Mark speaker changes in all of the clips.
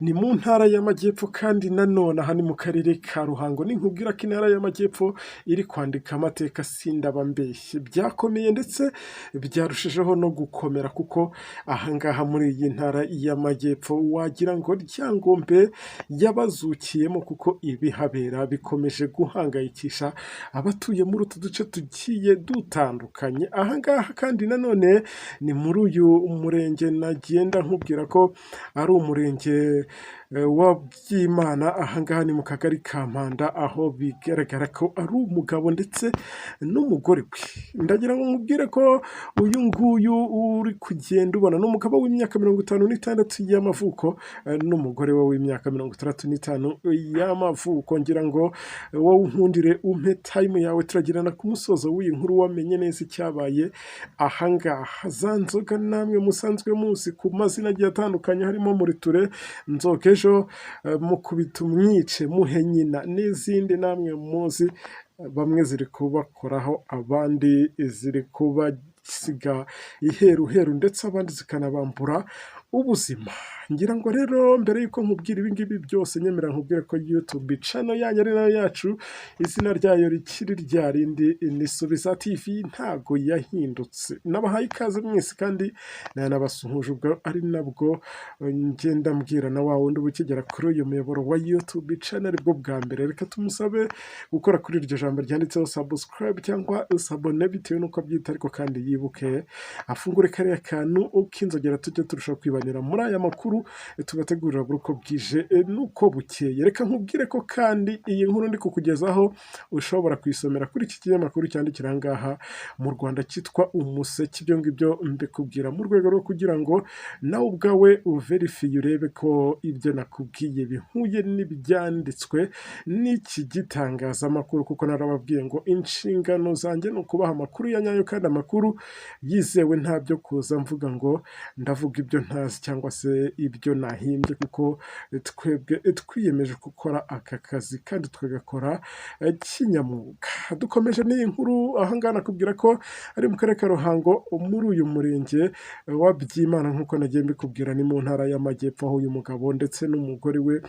Speaker 1: Ni mu ntara y'Amajyepfo kandi nanone aha ni mu karere ka Ruhango. Ninkubwira ko intara y'Amajyepfo iri kwandika amateka, sindaba mbeshye. Byakomeye ndetse byarushijeho no gukomera, kuko ahangaha muri iyi ntara y'Amajyepfo wagira ngo Ryangombe yabazukiyemo, kuko ibihabera bikomeje guhangayikisha abatuye muri utu duce tugiye dutandukanye. Ahangaha kandi nanone ni muri uyu murenge nagenda nkubwira ko ari umurenge wa Byimana. Ahangaha ni mu kagari ka Mpanda, aho bigaragara ko ari umugabo ndetse n'umugore we. Ndagira ngo nkubwire ko uyu nguyu uri kugenda ubona ni umugabo w'imyaka 56 y'amavuko n'umugore we w'imyaka 65 y'amavuko. Ngira ngo wowe unkundire umpe time yawe, turagirana ku musozo w'iyi nkuru wamenye neza icyabaye ahangaha. Za nzoga namwe musanzwe muzi ku mazina agiye atandukanye, harimo Muriture, Nzoga ejo, Mukubita umwice, Muhe nyina n'izindi namwe muzi, bamwe ziri kubakoraho, abandi ziri kubasiga iheruheru, ndetse abandi zikanabambura ubuzima. Ngira ngo rero mbere y'uko nkubwira ibi ngibi byose, nyemera nkubwire ko YouTube channel yanyu ari nayo yacu, izina ryayo rikiri rya rindi, ni Subiza TV, ntago yahindutse. Nabahaye ikaze mwese kandi nanabasuhuje, ubwo ari nabwo ngenda mbwira na wa wundi uba ukigera kuri uyu muyoboro wa YouTube channel aribwo bwa mbere, reka tumusabe gukora kuri iryo jambo ryanditseho subscribe cyangwa s'abonner bitewe n'uko abyita, ariko kandi yibuke afungure kariya kantu k'inzogera, tujye turushaho kwibanira muri aya makuru tubategurira buri uko bwije n'uko bukeye. Reka nkubwire ko kandi iyi nkuru ndi kukugezaho ushobora kuyisomera kuri iki kinyamakuru cyandikira aha ngaha mu Rwanda cyitwa Umuseke. Ibyo ngibyo mbikubwira mu rwego rwo kugira ngo nawe ubwawe uverifiye, urebe ko ibyo nakubwiye bihuye n'ibyanditswe n'iki gitangazamakuru, kuko narababwiye ngo inshingano zanjye ni ukubaha amakuru ya nyayo kandi amakuru yizewe, nta byo kuza mvuga ngo ndavuga ibyo ntazi cyangwa se ibyo nahimbye, kuko twebwe twiyemeje gukora aka kazi kandi tukagakora kinyamwuga. Dukomeje n'iyi nkuru, ahangaha nakubwira ko ari mu karere ka Ruhango, muri uyu murenge wa Byimana, nk'uko nagiye mbikubwira, ni mu ntara y'Amajyepfo, aho uyu mugabo ndetse n'umugore we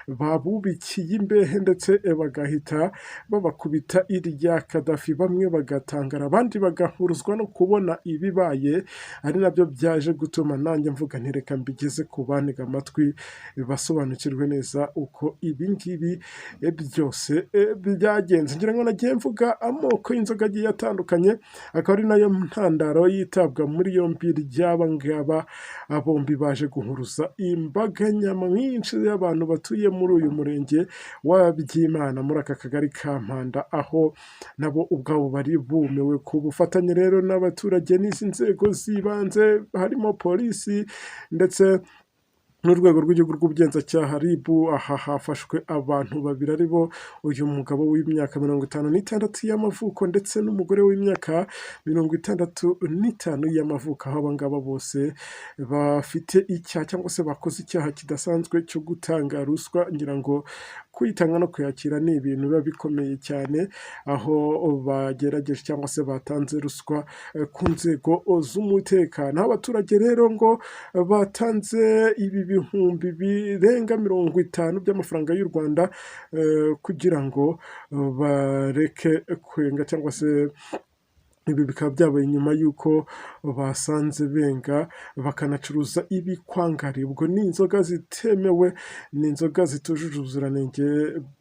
Speaker 1: babubikiye imbehe ndetse bagahita babakubita irya Kadafi, bamwe bagatangara, abandi bagahuruzwa no kubona ibibaye, ari nabyo byaje gutuma nanjye mvuga nti reka mbigeze ku bantega amatwi basobanukirwe neza uko ibi ngibi byose byagenze. Ngira ngo nagiye mvuga amoko y'inzoga agiye atandukanye, akaba ari nayo ntandaro yitabwa muri yombi ry'aba ngaba bombi baje guhuruza imbaga nyamwinshi y'abantu batuye muri uyu murenge wa Byimana, muri aka kagari ka Mpanda, aho nabo ubwabo bari bumiwe. Ku bufatanye rero n'abaturage n'izi nzego z'ibanze, harimo polisi ndetse n'urwego rw'igihugu rw'ubugenzacyaha RIB, aha hafashwe abantu babiri, ari bo uyu mugabo w'imyaka 56 y'amavuko ndetse n'umugore w'imyaka 65 y'amavuko, aho aba ngaba bose bafite icyaha cyangwa se bakoze icyaha kidasanzwe cyo gutanga ruswa. Ngira ngo kuyitanga no kuyakira ni ibintu biba bikomeye cyane, aho bagerageje cyangwa se batanze ruswa ku nzego z'umutekano, aho abaturage rero ngo batanze ibi bihumbi birenga 50 by'amafaranga y'u Rwanda kugira ngo bareke kwenga, cyangwa se ibi bikaba byabaye nyuma y'uko basanze benga bakanacuruza ibikwangari, ubwo ni inzoga zitemewe, ni inzoga zitujuje ubuziranenge.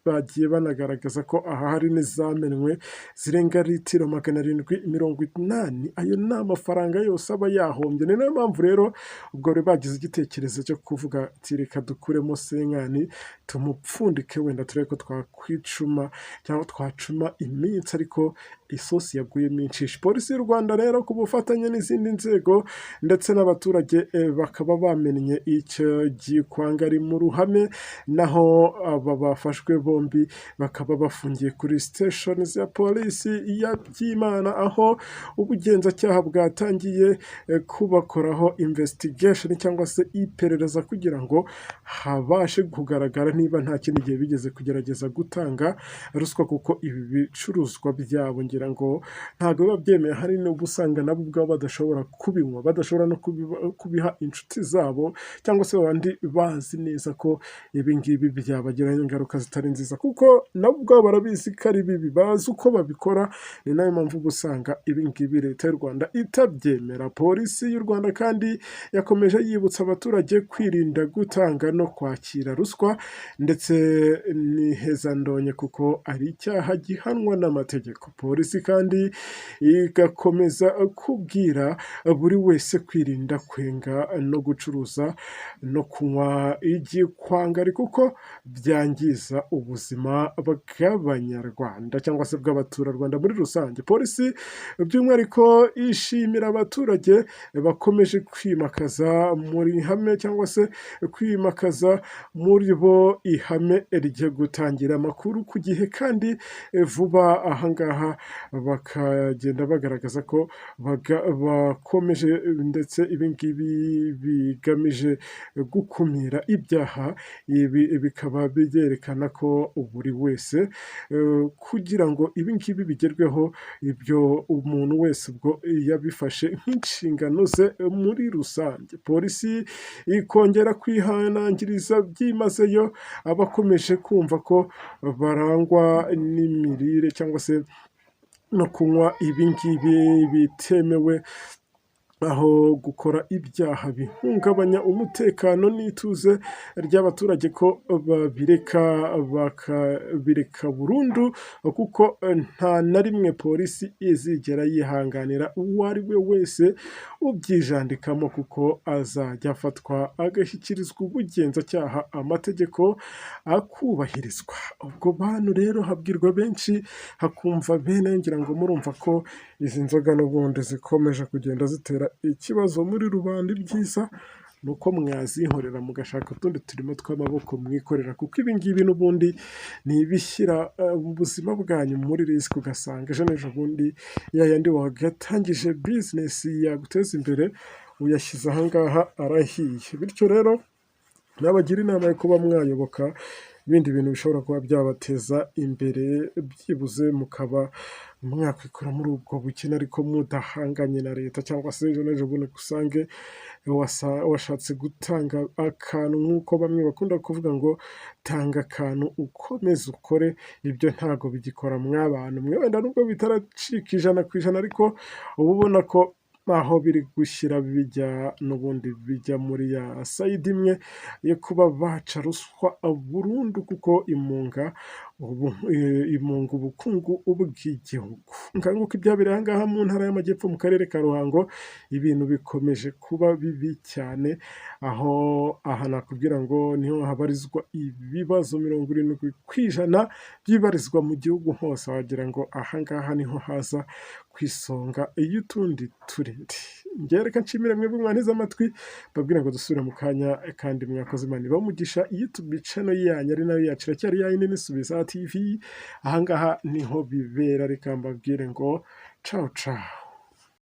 Speaker 1: Bagiye banagaragaza ko aha hari n'izamenwe zirenga litiro 780. Ayo ni amafaranga yose aba yahombye. Ni nayo mpamvu rero ubwo bari bagize igitekerezo cyo kuvuga ati reka dukuremo cinquante tumupfundike, wenda turebe ko twakwicuma cyangwa twacuma iminsi, ariko isosi yaguyemo inshishi. Polisi y'u Rwanda rero ku bufatanye n'izindi nzego ndetse n'abaturage bakaba bamennye icyo gikwangari mu ruhame, naho aba bafashwe bombi bakaba bafungiye kuri station ya polisi ya Byimana, aho ubugenzacyaha bwatangiye kubakoraho investigation cyangwa se iperereza, kugira ngo habashe kugaragara niba nta kindi gihe bigeze kugerageza gutanga ruswa, kuko ibi bicuruzwa byabo ngira Ngira ngo ntabwo biba byemewe. Hari n'ubwo usanga nabo ubwabo badashobora kubinywa, badashobora no kubiha inshuti zabo cyangwa se babandi bazi neza ko ibi ngibi byabagiraho ingaruka zitari nziza, kuko nabo ubwabo barabizi ko ari bibi, bazi uko babikora. Ni nayo mpamvu uba usanga ibi ngibi Leta y'u Rwanda itabyemera. Polisi y'u Rwanda kandi yakomeje yibutsa abaturage kwirinda gutanga no kwakira ruswa ndetse n'ihezandonke, kuko ari icyaha gihanwa n'amategeko. Polisi kandi igakomeza kubwira buri wese kwirinda kwenga no gucuruza no kunywa igikwangari, kuko byangiza ubuzima bw'Abanyarwanda cyangwa se bw'abaturarwanda muri rusange. Polisi by'umwihariko ishimira abaturage bakomeje kwimakaza muri ihame cyangwa se kwimakaza muri bo ihame ryo gutangira amakuru ku gihe kandi vuba. Ahangaha bakagenda bagaragaza ko bakomeje, ndetse ibi ngibi bigamije gukumira ibyaha. Ibi bikaba byerekana ko buri wese, kugira ngo ibi ngibi bigerweho, ibyo umuntu wese ubwo yabifashe nk'inshingano ze muri rusange. Polisi ikongera kwihanangiriza byimazeyo abakomeje kumva ko barangwa n'imirire cyangwa se no kunywa ibi ngibi bitemewe, aho gukora ibyaha bihungabanya umutekano n'ituze ry'abaturage, ko babireka, bakabireka burundu, kuko nta na rimwe polisi izigera yihanganira uwo ari we wese ubyijandikamo, kuko azajya afatwa agashyikirizwa ubugenzacyaha, amategeko akubahirizwa. Ubwo bantu rero habwirwa benshi hakumva bene. Ngira ngo murumva ko izi nzoga n'ubundi zikomeje kugenda zitera ikibazo muri rubanda. Ibyiza ni uko mwazihorera, mugashaka utundi turimo tw'amaboko mwikorera, kuko ibi ngibi n'ubundi ni ibishyira ubuzima bwanyu muri risk, ugasanga ejo n'ejo bundi ya yandi wagatangije business yaguteza imbere uyashyize aha ngaha arahiye. Bityo rero nabagira inama yo kuba mwayoboka ibindi bintu bishobora kuba byabateza imbere, byibuze mukaba mwakwikura muri ubwo bukene ariko mudahanganye na leta, cyangwa se ejo n'ejo bundi usange washatse gutanga akantu, nk'uko bamwe bakunda kuvuga ngo "Tanga akantu ukomeze ukore". Ibyo ntabwo bigikora mw'abantu mwe. Wenda nubwo bitaracika 100%, ariko uba ubona ko aho biri gushyira bijya n'ubundi bijya muri ya side imwe yo kuba baca ruswa burundu, kuko imunga ubukungu bw'igihugu. Nguko ibyabereye aha ngaha mu Ntara y'Amajyepfo, mu Karere ka Ruhango. Ibintu bikomeje kuba bibi cyane, aho aha nakubwira ngo niho habarizwa ibibazo 70% by'ibarizwa mu gihugu hose. Wagira ngo aha ngaha niho haza ku isonga y'utundi turere. Njyewe reka nshimire mwebwe mwanteze amatwi, mbabwire ngo dusubire mu kanya. Kandi mwakoze, Imana ibahe umugisha. YouTube channel yanyu ari nayo yacu iracyari yayindi, ni Subiza TV. Aha ngaha niho bibera. Reka mbabwire ngo cawu cawu.